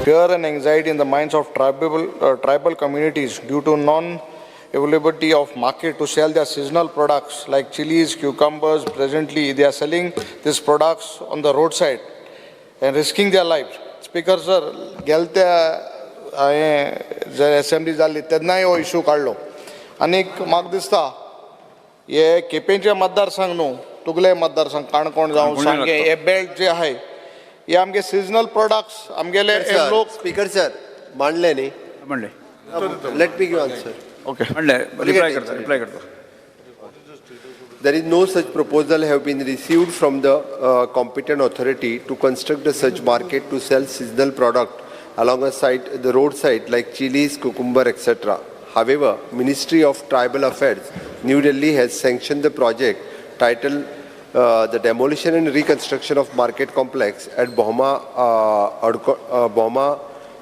fear and anxiety in the minds of tribal communities due to non availability of market to sell their seasonal products like chilies, cucumbers. Presently, they are selling these products on the roadside and risking their lives. Speaker sir, गेले त्या हांवें जे assembly जाल्ली तेन्नाय हो issue काडलो आनीक म्हाका दिसता हे केपेंचे मतदारसंघ न्हू, तुगले मतदारसंघ काणकोण जावं काणकोणूय सांगें लागता. हे बेल्ट जे आहाय, हे आमगे सिजनल प्रोडक्ट्स आमगेले हे लोक. स्पीकर सर, मांडले न्ही? म्हणले. Let me give answer. Okay. म्हणले, रिप्लाय करता, रिप्लाय करता. There is no such proposal have been received from the competent authority to construct a such market to sell seasonal product along a side, the roadside, like chilies, cucumber, etc. However, Ministry of Tribal Affairs, New Delhi, has sanctioned the project titled the demolition and reconstruction of market complex at Bhoma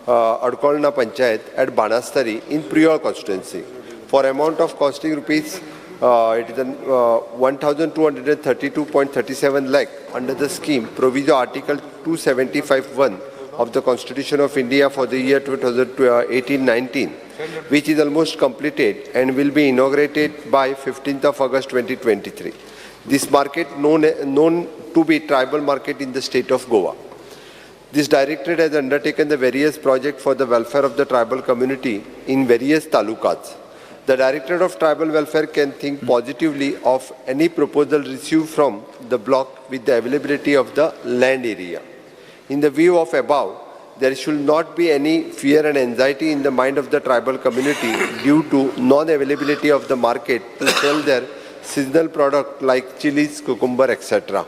Adkolna Panchayat at Banastari in Priol constituency for amount of costing rupees it is an, 1232.37 lakh under the scheme proviso article 275(1) of the Constitution of India for the year 2018-19, which is almost completed and will be inaugurated by 15th of August 2023. This market known to be tribal market in the state of Goa. This directorate has undertaken the various projects for the welfare of the tribal community in various talukas. The Directorate of Tribal Welfare can think positively of any proposal received from the block with the availability of the land area. In the view of above, there should not be any fear and anxiety in the mind of the tribal community due to non-availability of the market to sell their seasonal product like chilies, cucumber, etc.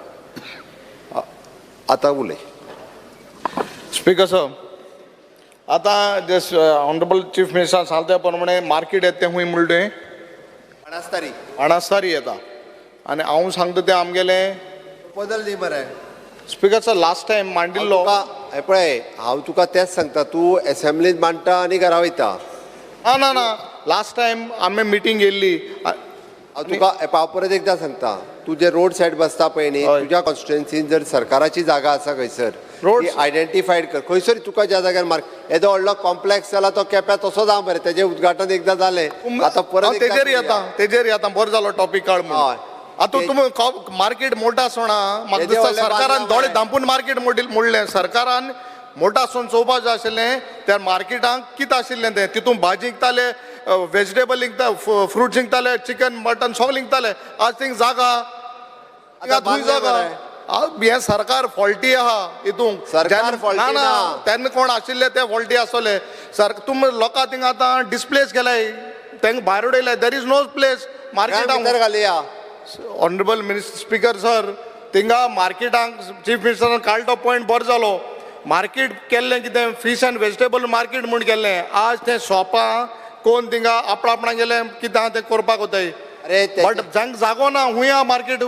आता उलय. Speaker sir, आतां जे honourable chief minister सांगता त्या प्रमाणे market येता तें खूंय म्हणलें तुवें? अनास्तारी. अणस्तारी येता आनी हांव सांगता तें आमगेलें प्रपोजल दी मरे. स्पीकर सर, लास्ट टायम मांडिल्लो. तुका हे पळय, हांव तुका तेंच सांगता, तूं एसेंब्लीत मांडटा आनी घरा वयता. ना ना ना, लास्ट टायम आमी मिटींग घेल्ली. हांव तुका हे पळय, हांव परत एकदां सांगता, तूं जे रोड सायड बसता पळय न्ही, तुज्या कॉन्स्टिट्युएन्सीन जर सरकाराची जागा आसा खंयसर ती आयडेंटिफायड कर. खंयसर तुका ज्या जाग्यार मार्क येदो व्हडलो कॉम्प्लेक्स जाला, तो केप्यां तसोच आहा मरे. तेजें उद्घाटन एकदां जालें, आतां परत हांव एकदां तेजेर करुया. येता, तेजेर येता. बरो जालो टॉपीक काड म्हणून. आतां तुमी मार्केट मोठा आसोना म्हाका येदे दिसता व्हडलें सरकारान बांदलां दोळे मरे. धांपून मार्केट मोडलें. सरकारान मोठा आसून चोवपा जाय आशिल्लें त्या मार्केटाक कितें आशिल्लें तें. तितून भाजी विकताले, वेजिटेबल विकता, फ्रुट्स विकताले, चिकन मटन सगळें विकताले. आज थिंग जागा आतां थंय बांदलें जागा मरे. हें सरकार फॉल्टी आहा हितूंक. सरकार faulty ना ना. ना. तेन्ना कोण आशिल्ले ते फॉल्टी आसतले. सर, तुमी लोकां थिंगा आतां डिस्प्लेस केलाय, तांकां भायर उडयले. There is no place भितर मार्केटाक. घालया. ऑनरेबल मिनिस्टर, स्पीकर सर, थिंगा मार्केटाक चीफ मिनिस्टरान काडलो तो पॉयंट बरो जालो. मार्केट केल्लें कितें, फीश आनी वेजिटेबल मार्केट म्हूण केल्लें. आज तें शॉपां कोण थिंगा आपणा आपणागेलें कितें आहा तें करपाक वताय. अरे बट जांकां जागो ना, खूंय आहा मार्केट?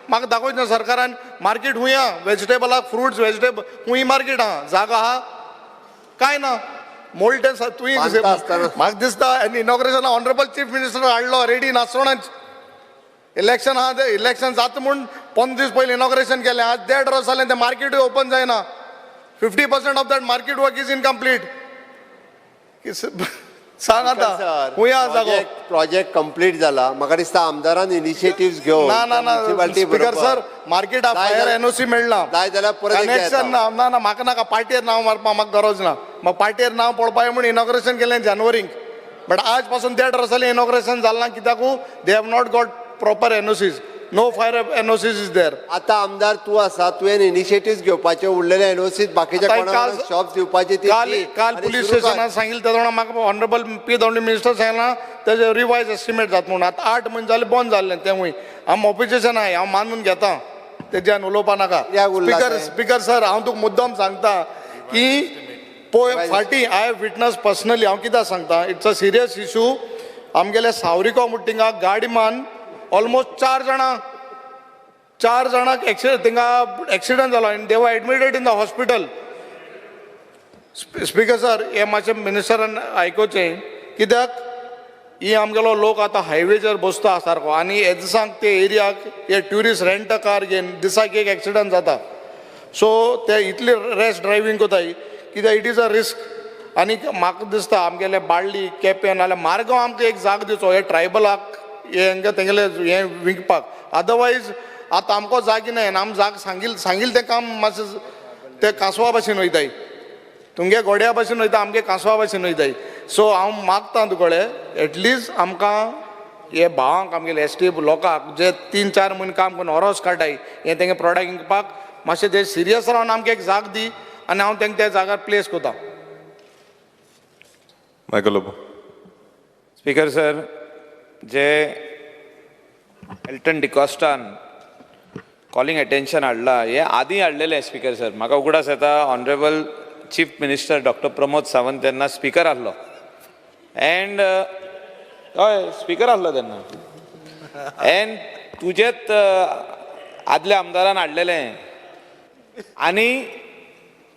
म्हाका दाखयत ना सरकारान मार्केट खूंय आहा. वेजिटेबलाक, फ्रुट्स, वेजिटेबल खूंय मार्केट आहा? जागा आहा काय ना? मोल्टें तुवें बांदता आसतना. म्हाका दिसता आनी इनॉग्रेशन ऑनरेबल चीफ मिनिस्टर हाडलो रेडी नासतनाच. इलेक्शन आहा तें इलेक्शन जाता म्हूण 15 दीस पयलीं इनॉग्रेशन केलें. आज देड वर्स जालें, तें मार्केटूय ओपन जायना. 50% of that market work is incomplete. सांग आतां, खूंय आहा जागो? प्रोजेक्ट कंप्लीट जाला. म्हाका दिसता आमदारान इनिशिएटिव्ह घेवन ना ना ना. म्युनिसिपालिटी स्पीकर बरोबर. सर, मार्केट जाय फायर एनओसी मेळना. जाय जाल्यार परत एकदां कनेक्शन येता. ना ना ना, म्हाका नाका पार्टीर नांव मारपा, म्हाका गरज ना. म्हाका पार्टीर नांव पडपा म्हूण इनॉग्रेशन केलें जानेवारीक, बट आज पासून देड वर्स जालें, इनॉग्रेशन जालें ना. कित्याकू they have not got proper NOCs, no fire NOCs is there. आता आमदार तूं आसा, तुवें इनिशिएटिव्ह घेवपाचे. उरलेले एनओसी बाकीच्या आतां कोणाक शॉप दिवपाचे ती काल दी काल आनी पुलीस सुरू कर. स्टेशनान सांगिल्लें तेन्ना म्हाका ऑनरेबल पीडब्ल्यूडी मिनिस्टर सांगलां तेजें रिवायज एस्टिमेट जाता म्हणून. आतां 8 म्हयने जाले बंद जाल्लें तेंवूय. हांव ऑपोजिशन आहाय, हांव मानून घेता, तेज्यान उलोवपा नाका. कित्याक उरला स्पीकर तें? स्पीकर सर, हांव तुका मुद्दम सांगता की पळय, फाटीं I have witness personally. हांव कित्याक सांगता, it's a serious issue. आमगेले सावरिको म्हणटा थिंगा गाडी मान ऑलमोस्ट चार जाणां, चार जाणांक एक्सिडंट, थिंगा एक्सिडंट जालो आनी they were admitted in the hospital. Speaker sir, हे मातशें मिनिस्टरान आयकुचें, कित्याक ही आमगेलो लोक आतां हायवेचेर बसता सारको आनी हे दिसांक ते एरियाक हे ट्युरिस्ट रेंट कार घेवन दिसाक एक एक्सिडंट जाता. सो ते इतली रॅश ड्रायव्हींग कोताय. कित्याक it is a risk. आनी म्हाका दिसता आमगेले बाळ्ळी, केपें नाल्यार मारगांव आमकां एक जाग दिवचो हे ट्रायबलाक, हे हांकां तेंगेले हें विकपाक. अदरवायज आतां आमकां जागी ना आनी आम जाग सांगील सांगील तें काम मातशें ते कांसवा भाशेन वयताय, तुमगे घोड्या भाशेन वयता, आमगे कांसवा भाशेन वयताय. सो हांव मागता तुकडे एटलिस्ट आमकां हे भावांक, आमगेले एस टी लोकांक जे 3-4 म्हयने काम करून ओरोस काडटाय, हे तेंगे प्रोडक्ट विकपाक मातशें ते सिरियस रावन आमकां एक जाग दी आनी हांव तेंका त्या जाग्यार प्लेस करता. मायकल लोबो. स्पीकर सर, जे एल्टन डिकॉस्टान कॉलिंग अटेन्शन हाडला, हे आदीं हाडलेलें. स्पीकर सर, म्हाका उगडास येता, honourable chief minister doctor Pramod Sawant तेन्ना स्पीकर आहलो एंड हय स्पीकर आहलो तेन्ना एंड तुजेच आदल्या आमदारान हाडलेलें आनी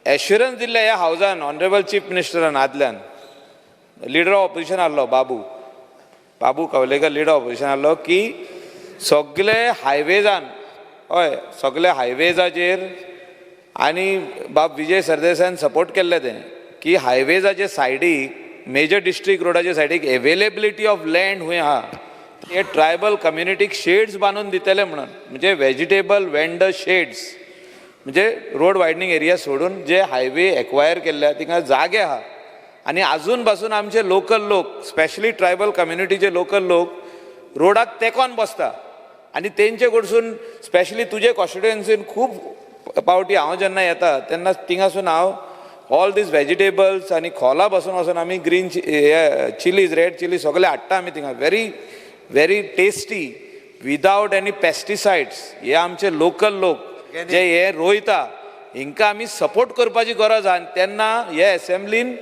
एश्युरन्स दिल्लें ह्या हावजान ऑनरेबल चीफ मिनिस्टरान. आदल्यान लिडर ऑफ ऑपोजिशन आहलो बाबू बाबू कवलेकर, लिडर ऑफ ऑपोजिशन आहलो की सगले हायवेजान, हय, सगले हायवेजाचेर आनी बाब विजय सरदेसायान सपोर्ट केल्लें तें की हायवेजाचे सायडीक, मेजर डिस्ट्रिक्ट रोडाच्या सायडीक एवेलेबिलिटी ऑफ लँड खूंय आहा, हे ट्रायबल कम्युनिटीक शेड्स बांदून दितले म्हणून, म्हणजे वेजिटेबल वेंडर शेड्स, म्हणजे रोड वायडनींग एरिया सोडून जे हायवे एक्वायर केल्ले आहा थिंगा जागे आहा. आनी आजून पासून आमचे लोकल लोक, स्पेशली ट्रायबल कम्युनिटीचे लोकल लोक रोडाक तेंकोन बसता आनी तेंचे कडसून, स्पेशली तुजे कॉन्स्टिट्युएन्सीन खूब पावटी हांव जेन्ना येता तेन्ना थिंगासून हांव ऑल these vegetables आनी खोला बसून वचून आमी ग्रीन हे चिलीज, रेड चिली सगळे हाडटा आमी थिंगा, very very tasty, without any pesticides. हे आमचे लोकल लोक जे हे रोयता हिंकां आमी सपोर्ट करपाची गरज आहा. आनी तेन्ना हे एसेंब्लीन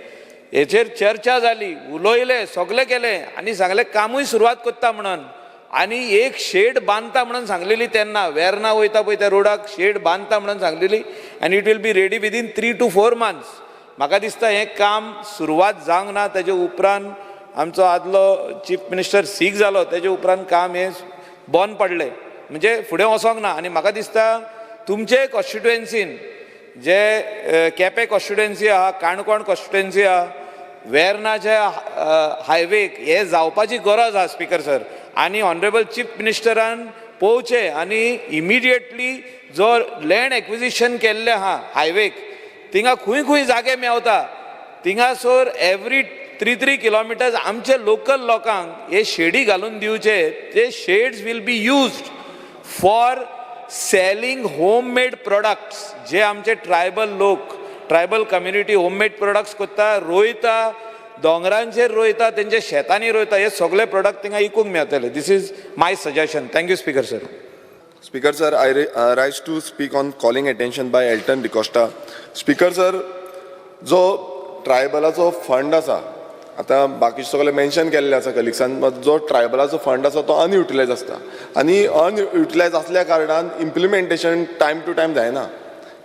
हेचेर चर्चा जाली, उलयले, सगळें केलें आनी सांगलें कामूय सुरवात करता म्हणून आनी एक शेड बांदता म्हणून सांगलेली तेन्ना, वेर्ना वयता पळय त्या रोडाक शेड बांदता म्हणून सांगलेली आनी it will be ready within 3 to 4 months. म्हाका दिसता हें काम सुरवात जावंक ना. तेजे उपरांत आमचो आदलो चीफ मिनिस्टर सीक जालो, तेजे उपरांत काम हें बंद पडलें, म्हणजे फुडें वचोंक ना. आनी म्हाका दिसता तुमचे कॉन्स्टिट्युएन्सीन जे केपें कॉन्स्टिट्युएन्सी आहा, काणकोण कॉन्स्टिट्युएन्सी आहा, वेर्नाच्या हायवेक हे जावपाची गरज आहा स्पीकर सर. आनी ऑनरेबल चीफ मिनिस्टरान पळोवचें आनी इमिडिएटली जो लँड एक्विजिशन केल्लें आहा हायवेक, थिंगा खूंय खूंय जागे मेवता, थिंगासर एवरी 3-3 किलोमिटर्स आमचे लोकल लोकांक हे शेडी घालून दिवचे. ते shades will be used for selling home made products. जे आमचे ट्रायबल लोक, ट्रायबल कम्युनिटी होममेड प्रोडक्ट्स करता, रोयता, दोंगरांचेर रोयता, तेंच्या शेतांनी रोयता, हे सगळे प्रोडक्ट थिंगा विकूंक मेळटले. This is my suggestion. Thank you, Speaker sir. Speaker sir, I rise to speak on calling attention by Elton D'Costa. Speaker sir, जो ट्रायबलाचो फंड आसा, आतां बाकीचे सगळे मेन्शन केल्ले आसा कलिग्सान, जो ट्रायबलाचो फंड आसा तो अनयुटिलायज आसता आनी अनयुटिलायज आसल्या कारणान इम्प्लिमेंटेशन टायम टू टायम जायना.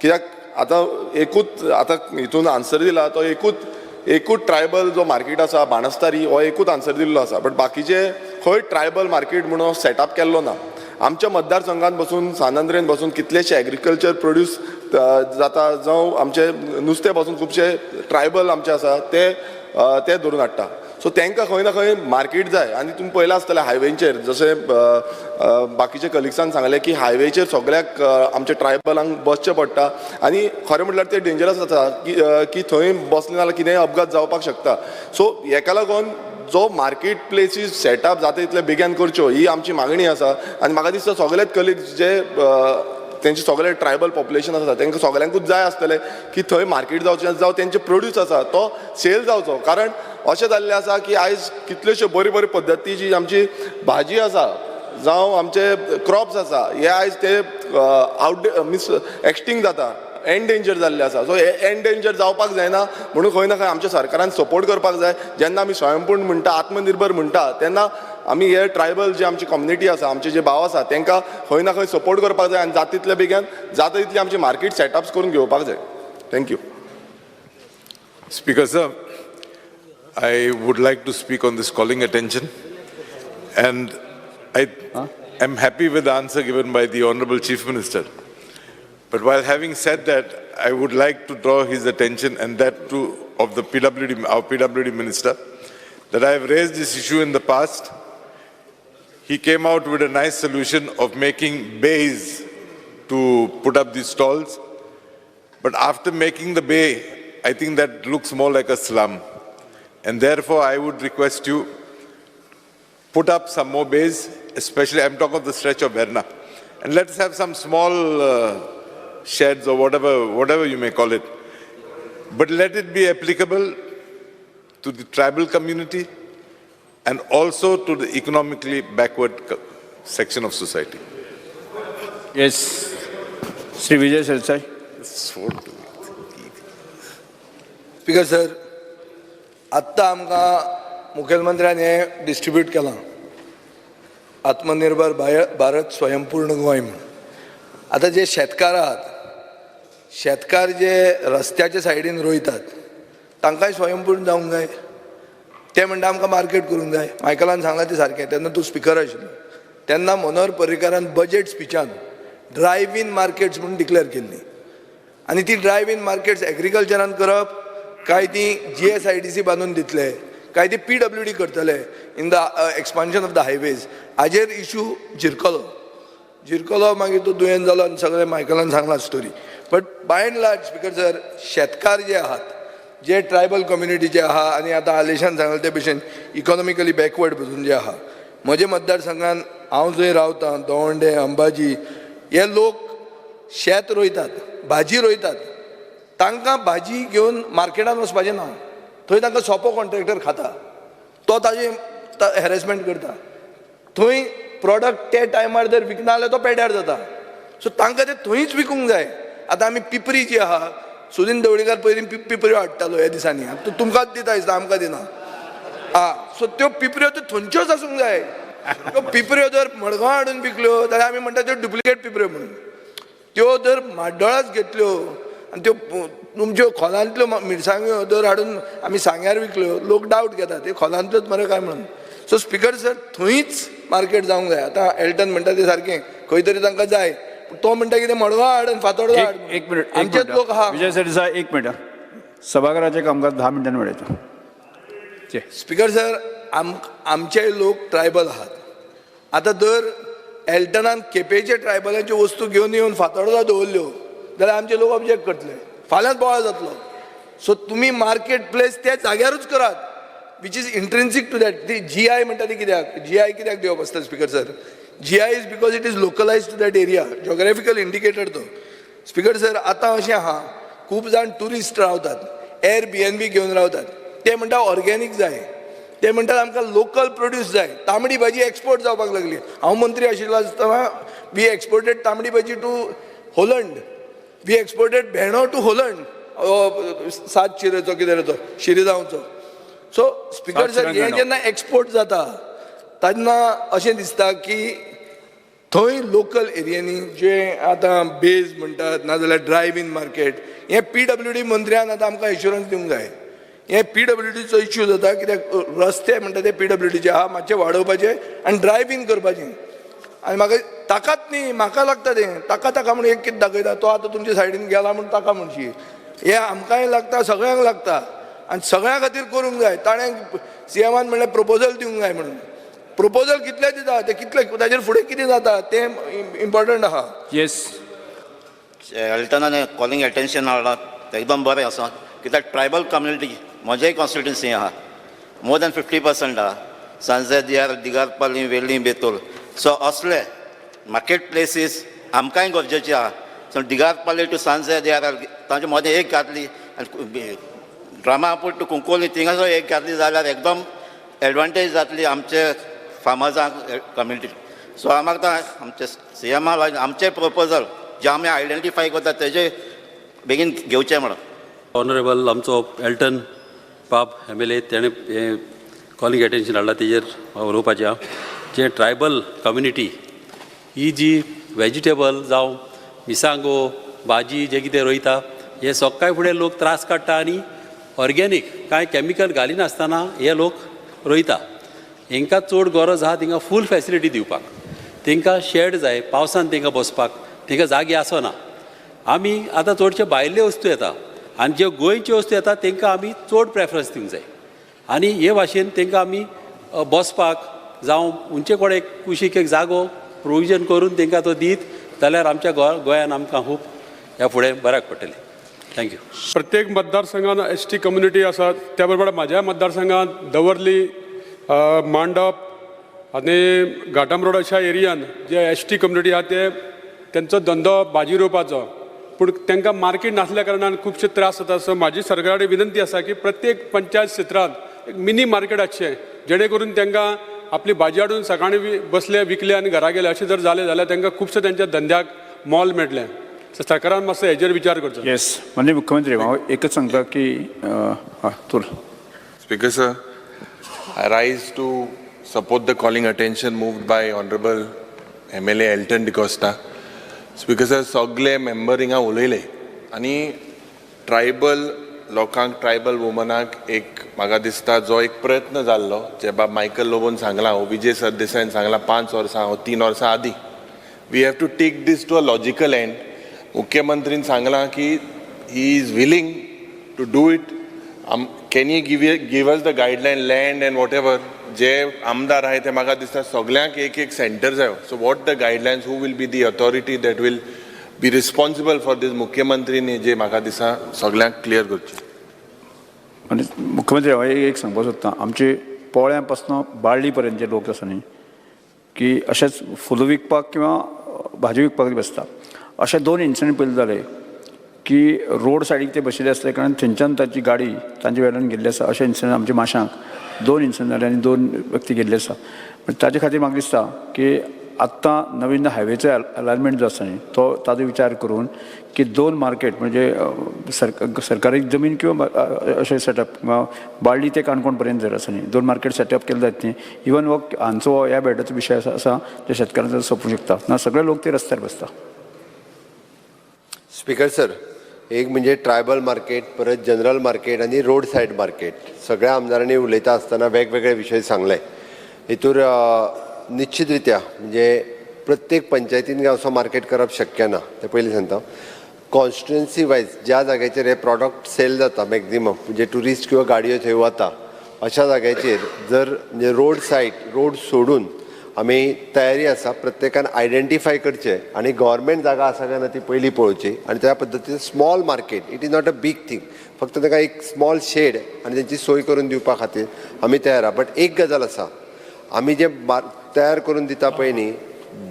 कित्याक आतां एकूच आतां हितून आन्सर दिला तो एकूच ट्रायबल जो मार्केट आसा बाणस्तारी हो एकूच आन्सर दिल्लो आसा, बट बाकीचे खंय ट्रायबल मार्केट म्हणून सेटअप केल्लो ना. आमच्या मतदारसंघात बसून, सान आंद्रेन बसून कितलेशे एग्रीकल्चर प्रोड्यूस जाता, जावं आमचे नुस्तें पासून खुबशे ट्रायबल आमचे आसा ते धरून हाडटा. सो तांकां खंय ना खंय मार्केट जाय. आनी तुमी पळयलां आसतलें हायवेचेर, जशें बाकीचे कलिग्सान सांगलें की हायवेचेर सगळ्याक आमच्या ट्रायबलांक बसचें पडटा आनी खरें म्हटल्यार तें डेंजरस आसा की थंय बसलें जाल्यार कितेंय अपघात जावपाक शकता. सो हेका लागून जो मार्केट प्लेसीस सेटअप जाता तितले बेगीन करच्यो ही आमची मागणी आसा. आनी म्हाका दिसता सगळेच कलिग्स जे तेंचे सगळे ट्रायबल पॉप्युलेशन आसा तांकां सगळ्यांकूच जाय आसतलें की थंय मार्केट जावचें, जावं तेंचे प्रोड्यूस आसा तो सेल जावचो. कारण अशें जाल्लें आसा की आयज कितल्योश्यो बरी बरी पद्दतीची आमची भाजी आसा, जावं आमचे क्रॉप्स आसा, हे आयज ते आवट मिन्स एक्सटिंक्ट जाता, एंडेंजर जाल्ले आसा. सो हे एंडेंजर जावपाक जायना म्हणून खंय ना खंय आमच्या सरकारान सपोर्ट करपाक जाय. जेन्ना आमी स्वयंपूर्ण म्हणटा, आत्मनिर्भर म्हणटा, तेन्ना आमी हे ट्रायबल जे आमची कम्युनिटी आसा, आमचे जे भाव आसा, तांकां खंय ना खंय सपोर्ट करपाक जाय आनी जाता तितले बेगीन जाता तितली आमची मार्केट सेटअप्स करून घेवपाक जाय. Thank you. Speaker sir, I would like to speak on this calling attention, and I am happy with the answer given by the Honorable Chief Minister. But while having said that, I would like to draw his attention, and that too of the PWD, our PWD minister, that I have raised this issue in the past. He came out with a nice solution of making bays to put up these stalls. But after making the bay, I think that looks more like a slum. And therefore, I would request you, put up some more bays, especially I'm talking of the stretch of Verna. And let's have some small sheds or whatever you may call it. But let it be applicable to the tribal community and also to the economically backward section of society. Yes, Shri Vijay Sardesai. Speaker sir, आत्तां आमकां मुखेलमंत्र्यान हें distribute केलां, आत्मनिर्भर भारत स्वयंपूर्ण गोंय म्हूण. आतां जे शेतकार आहात, शेतकार जे रस्त्याच्या सायडीन रोयतात तांकांय स्वयंपूर्ण जावंक जाय. ते म्हणटा आमकां मार्केट करूंक जाय. मायकलान सांगलां तें सारकें, तेन्ना तूं स्पिकर आशिल्लो तेन्ना मनोहर पर्रीकारान बजेट स्पिचान ड्रायव इन मार्केट्स म्हूण डिक्लेर केल्ली. आनी ती ड्रायव इन मार्केट्स एग्रीकल्चरान करप काय ती GSIDC बांदून दितले काय ती PWD करतले in the expansion of the highways, हाजेर इशू जिरकलो. मागीर तो दुयेंत जालो आनी सगळें मायकलान सांगलां story. But by and large speaker sir, शेतकार जे आहात, जे ट्रायबल कम्युनिटी जे आहा, आनी आतां आलेशान सांगलें ते भशेन इकॉनॉमिकली बॅकवर्ड पसून जे आहा, म्हज्या मतदारसंघान हांव जंय रावतां दवंडे, अंबाजी, हे लोक शेत रोयतात, भाजी रोयतात. तांकां भाजी घेवन मार्केटान वचपाचें ना, थंय तांकां सोंपो कॉन्ट्रॅक्टर खाता, तो ताजें हॅरेसमेंट करता. थंय प्रोडक्ट ते टायमार जर विकना जाल्यार तो पेड्यार जाता. सो तांकां ते थंयच विकूंक जाय. आतां आमी पिपरी जी आहा, सुदिन ढवळीकार पयलीं पिपऱ्यो हाडटालो ह्या दिसांनी, आतां तुमकांच दिता दिसता, आमकां दिना. आं, सो त्यो पिपऱ्यो त्यो थंयच्योच आसूंक जाय. त्यो पिपऱ्यो जर मडगांव हाडून विकल्यो जाल्यार आमी म्हणटा त्यो डुप्लिकेट पिपऱ्यो म्हणून. त्यो जर म्हाड्डोळाच घेतल्यो आनी त्यो तुमच्यो खोलांतल्यो मिरसांग्यो जर हाडून आमी सांग्यार विकल्यो, लोक डावट घेतात ते खोलांतल्योच मरे काय म्हणून. सो स्पिकर सर, थंयच मार्केट जावंक जाय. आतां एल्टन म्हणटा तें सारकें, खंय तरी तांकां जाय, पूण तो म्हणटा कितें मडगांव हाड आनी फातोर्डा हाड. एक मिनिट, आमचेच लोक आहा. विजय सरदेसाय, एक मिनिट. सभाघराचे कामकाज 10 मिनटांनी वाडयता. स्पिकर सर, आमचे लोक ट्रायबल आहात. आतां जर एल्टनान केपेचे ट्रायबलांच्यो वस्तू घेवन येवन फातोर्डा दवरल्यो जाल्यार आमचे लोक ऑब्जेक्ट करतले, फाल्यांच बोवाळ जातलो. सो तुमी मार्केट प्लेस त्या जाग्यारूच करात, which is intrinsic to that. ती GI म्हणटा ती कित्याक, GI कित्याक दिवप आसता speaker sir? GI is because it is localised to that area, geographical indicator तो. स्पिकर सर, आतां अशें आहा, खूब जाण ट्युरिस्ट रावतात, Airbnb घेवन रावतात, ते म्हणटा ऑर्गेनीक जाय, ते म्हणटात आमकां लोकल प्रोड्यूस जाय. तांबडी भाजी एक्सपोर्ट जावपाक लागली. हांव मंत्री आशिल्लो आसतना we exported tambdi bhaji to Holland, we exported bheno to Holland, सात शिरेचो कितें तो शिरिजांवचो. सो स्पिकर सर, हें जेन्ना एक्सपोर्ट जाता तेन्ना अशें दिसता की थंय लोकल एरियांनी जे आतां बेज म्हणटात नाजाल्यार ड्रायव इन मार्केट, हें PWD मंत्र्यान आतां आमकां एश्युरन्स दिवंक जाय. हें PWDचो इश्यू जाता कित्याक रस्ते म्हणटा ते PWDचे आहा, मातशे वाडोवपाचे आनी ड्रायव इन करपाचें. आनी म्हाका ताकाच न्ही, म्हाका लागता तें, ताका ताका म्हूण एक कितें दाखयता, तो आतां तुमच्या सायडीन गेला म्हूण ताका म्हणशी. हें आमकांय लागता, सगळ्यांक लागता आनी सगळ्यां खातीर करूंक जाय. ताणें CMान म्हणलें प्रपोजल दिवंक जाय म्हणून, प्रपोजल कितले दिता ते कितले, ताजेर फुडें कितें जाता तें इम्पॉर्टंट आहा. येस, एल्टनान कॉलिंग एटेन्शन हाडलां तें एकदम बरें आसा, कित्याक ट्रायबल कम्युनिटी म्हजेय कॉन्स्टिट्युन्सी आहा, मोर दॅन 50% आहा, सांजेदियार, दिगारपाली, वेर्ली, बेतूल. सो असले मार्केट प्लेसीस आमकांय गरजेचे आहा. सो दिगारपाली टू सांजेदियार तांचे मदें एक घातली आनी ड्रामापूर टू कुंकोली थिंगासर एक घातली जाल्यार एकदम एडवांटेज जातली आमचे फार्मर्सांक, कम्युनिटी. सो हांव मागता आमचे CMा आमचे प्रपोजल जे आमी आयडेंटिफाय करता तेजे बेगीन घेवचे म्हणून. ऑनरेबल आमचो एल्टन बाब MLA, तेणें हें कॉलिंग एटेन्शन हाडलां, तेजेर उलोवपाचें आहा. जे ट्रायबल कम्युनिटी ही जी वेजिटेबल जावं मिसांगो भाजी जे कितें रोयता, हे सकाळ फुडें लोक त्रास काडटा आनी ऑर्गेनीक कांय कॅमिकल घालिनासतना हे लोक रोयता. हेंकां चड गरज आहा तेंकां फूल फॅसिलिटी दिवपाक. तेंकां शेड जाय, पावसान तेंकां बसपाक, तेंकां जागे आसना. आमी आतां चडशे भायल्यो वस्तू येता आनी ज्यो गोंयच्यो वस्तू येता तांकां आमी चड प्रेफरन्स दिवंक जाय आनी हे भाशेन तांकां आमी बसपाक जावं उंचे कडेन कुशीक एक जागो प्रोविजन करून तांकां तो दीत जाल्यार आमच्या गोंयान आमकां खूब ह्या फुडें बऱ्याक पडटलें. Thank you. प्रत्येक मतदारसंघात एस टी कम्युनिटी आसा, त्या बरोबर म्हाज्या मतदारसंघात दवर्ली, मांडप आनी घाटम रोड अशा एरियान जे एस टी कम्युनिटी आहा ते तेंचो धंदो भाजी रोवपाचो, पूण तांकां मार्केट नासल्या कारणान खुबशे त्रास जाता. सो म्हाजी सरकारा कडेन विनंती आसा की प्रत्येक पंचायत क्षेत्रांत एक मिनी मार्केट आसचें, जेणे करून तांकां आपली भाजी हाडून सकाळीं बसले विकले आनी घरा गेले अशें जर जालें जाल्यार तांकां खुबशे तेंच्या धंद्याक मोल मेळटलें. सो सरकारान मातसो हेजेर विचार करचो. येस, माननीय मुख्यमंत्री, हांव एकच सांगता की तूं. Speaker sir, I rise to support the calling attention moved by Honorable MLA Elton D'Costa. Speaker sir, सगळे मेंबर हिंगा उलयले आनी ट्रायबल लोकांक, ट्रायबल वुमनाक एक म्हाका दिसता जो एक प्रयत्न जाल्लो, जे बाब मायकल लोबोन सांगलां, हो विजय सरदेसायन सांगलां 5 वर्सां हो 3 वर्सां आदीं. We have to take this to a logical end. मुख्यमंत्रीन सांगलां की he is willing to do it. Can you give us the guideline, land and whatever. जे आमदार आहाय ते म्हाका दिसता सगल्यांक एक एक सेंटर जायो. So what the guidelines, who will be the authority that will be responsible for this? मुख्यमंत्रीनी जे म्हाका दिसता सगल्यांक क्लियर करचें. आनी मुख्यमंत्री, हांव एक सांगपाक सोदतां, आमचे पोळ्या पासून बाळ्ळी पर्यंत जे लोक आसा न्ही की अशेंच फुलां विकपाक किंवा भाजी विकपाक बसता, अशे 2 इन्सिडंट पयलीं जाले की रोड सायडीक ते बशिल्ले आसले कारणान थंयच्यान ताची गाडी तांचे वेल्यान गेल्ली आसा. अशे इन्सिडंट आमच्या माशांक 2 इन्सिडंट जाले आनी 2 व्यक्ती गेल्ले आसा. पण ताजे खातीर म्हाका दिसता की आत्तां नवीन हायवेचो अलायनमेंट जो आसा न्ही तो ताजो विचार करून की 2 मार्केट म्हणजे सरकारी जमीन किंवा अशें सेटअप किंवा बाळ्ळी ते काणकोण पर्यंत जर आसा न्ही 2 मार्केट सेटअप केले जायत न्ही, इवन हो हांचो ह्या बेटाचो विशय आसा ते शेतकारांचो सोंपूंक शकता ना, सगळे लोक ते रस्त्यार बसता. स्पीकर सर, एक म्हणजे ट्रायबल मार्केट, परत जनरल मार्केट आनी रोड सायड मार्केट. सगळ्या आमदारांनी उलयता आसतना वेगवेगळे विशय सांगले. हितूर निश्चित रित्या म्हणजे प्रत्येक पंचायतीन असो मार्केट करप शक्य ना, तें पयलीं सांगता. कॉन्स्टिट्युएन्सी वायज ज्या जाग्याचेर हे प्रॉडक्ट सेल जाता मॅक्झिमम, म्हणजे ट्युरिस्ट किंवा गाडयो थंय वता अशा जाग्याचेर जर म्हणजे रोड सायड रोड सोडून आमी तयारी आसा प्रत्येकान आयडेंटिफाय करचें आनी गव्हर्मेंट जागा आसा काय ना ती पयलीं पळोवची आनी त्या पद्दतीन small market, it is not a big thing, फक्त तांकां एक स्मॉल शेड आनी तेंची सोय करून दिवपा खातीर आमी तयार आहा. बट एक गजाल आसा, आमी जे तयार करून दिता पळय न्ही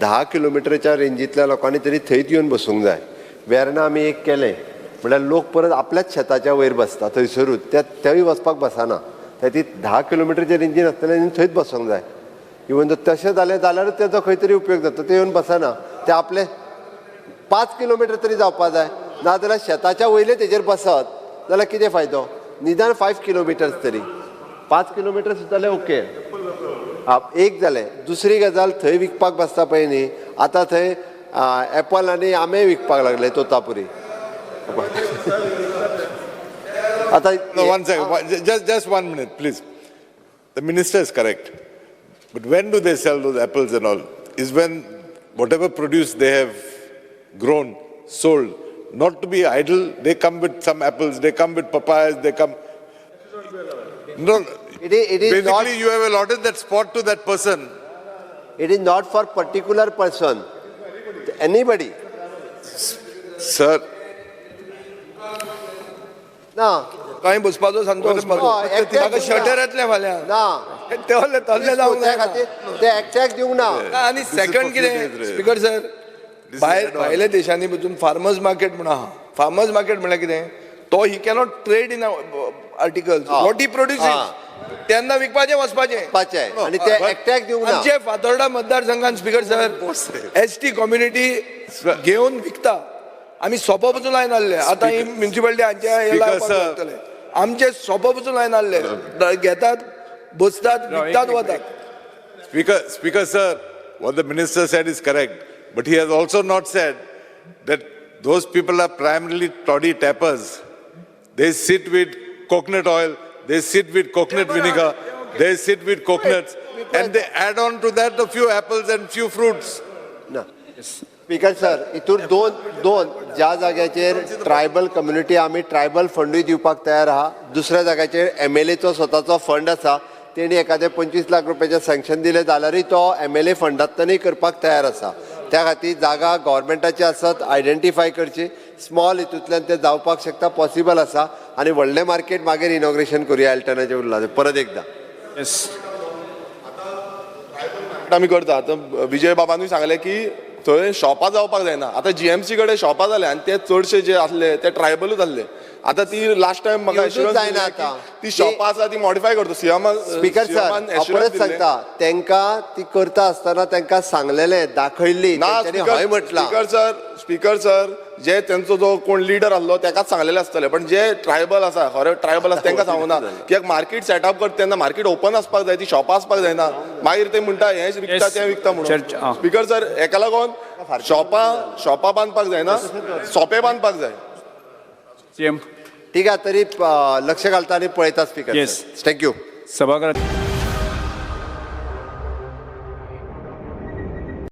10 किलोमिटरच्या रेंजींतल्या लोकांनी तरी थंयच येवन बसूंक जाय. वेर्ना आमी एक केलें म्हणल्यार लोक परत आपल्याच शेताच्या वयर बसता थंयसरूच, त्या थंय वचपाक बसना, त्या ती 10 किलोमिटरच्या रेंजीन आसतले आनी थंयच बसूंक जाय. इवन जर तशें जालें जाल्यारूच तेजो खंय तरी उपयोग जाता, ते येवन बसना, ते आपले 5 किलोमिटर तरी जावपा जाय, नाजाल्यार शेताच्या वयले तेजेर बसत जाल्यार कितें फायदो? निदान 5 किलोमिटर्स तरी, 5 किलोमिटर सुद्दां जाल्यार ओके. एक जालें. दुसरी गजाल, थंय विकपाक बसता पळय न्ही, आतां थंय एपल आनी आंबे विकपाक लागले तोतापुरी. आतां No, one second. Just 1 minute, please. The minister is correct. But when do they sell those apples and all? Is when whatever produce they have grown, sold. Not to be idle, they come with some apples, they come with papayas, they come... No, it is basically not, you have allotted that spot to that person. It is not for particular person. Anybody. Sir. ना. कांय बसपाचो सांगतो वचपाचो. ताका shutter येतलें फाल्यां. ना. तसलें तसलें जावंक त्या खातीर ते एकट्याक दिवंक ना. आनी सेकंड कितें स्पीकर सर, भायर भायल्या देशांनी पसून फार्मर्स मार्केट म्हूण आहा. फार्मर्स मार्केट म्हणल्यार कितें, तो he cannot trade in articles what he produces, तेन्ना विकपाचें वचपाचें आनी ते एकट्याक दिवंक ना. आमचे Fatorda मतदारसंघान speaker sir S T community घेवन विकता. आमी सोपो पसून लायन आहले, आतां ही म्युनिसिपालिटी हांच्या हे लावपाक लागतले. आमचे सोपो पसून लायन आहले, घेतात बसतात विकतात वतात. Speaker sir, what the minister said is correct, but he has also not said that those people are primarily toddy tappers. They sit with coconut oil, they sit with coconut vinegar, they sit with coconuts, and they add on to that a few apples and few fruits. ना. Speaker sir, हितूर दोन दोन ज्या जाग्याचेर tribal community आमी tribal फंडूय दिवपाक तयार आहा. दुसऱ्या जाग्याचेर एमएलएचो स्वताचो फंड आसा, तेणी एखादें 25 लाख रुपयाचें सँक्शन दिलें जाल्यारूय तो एमएलए फंडांतल्यानूय करपाक तयार आसा. त्या खातीर जागा गव्हर्मेंटाची आसत आयडेंटिफाय करची, स्मॉल हितूंतल्यान ते जावपाक शकता, पॉसिबल आसा आनी व्हडलें मार्केट मागीर इनॉग्रेशन करुया. एल्टनाचें उरलां तें परत एकदां. येस. आमी करता. आतां विजय बाबानूय सांगलें की थंय शॉपां जावपाक जायना. आतां जीएमसी कडेन शॉपां जाल्या आनी ते चडशे जे आसले ते ट्रायबलूच आसले. आतां ती लास्ट टायम म्हाका येवजूच एश्युरन्स जायना आतां. ती शॉपां आसा ती मॉडिफाय करता सीएमान. स्पीकर सर, हांव परत सांगता, तांकां ती करता आसतना तांकां सांगलेलें, दाखयल्ली, ना. तेंच्यांनी हय म्हटलां. स्पीकर सर, स्पीकर सर, जे तेंचो जो कोण लिडर आसलो तेकाच सांगलेले आसतले, पण जे ट्रायबल आसा, खरे ट्रायबल आसा, तांकां सांगूना कित्याक मार्केट सेटअप करता तेन्ना मार्केट ओपन आसपाक जाय, ती शॉपां आसपाक जायना. मागीर ते म्हणटा हें विकता, तें विकता म्हणून. चर्च, आं. स्पीकर सर, हेका लागून शॉपां बांदपाक जायना, सोपे बांदपाक जाय. सीएम. ठीक आहे, तरी लक्ष घालता आनी पळयता स्पीकर. Thank you. सभागृहात.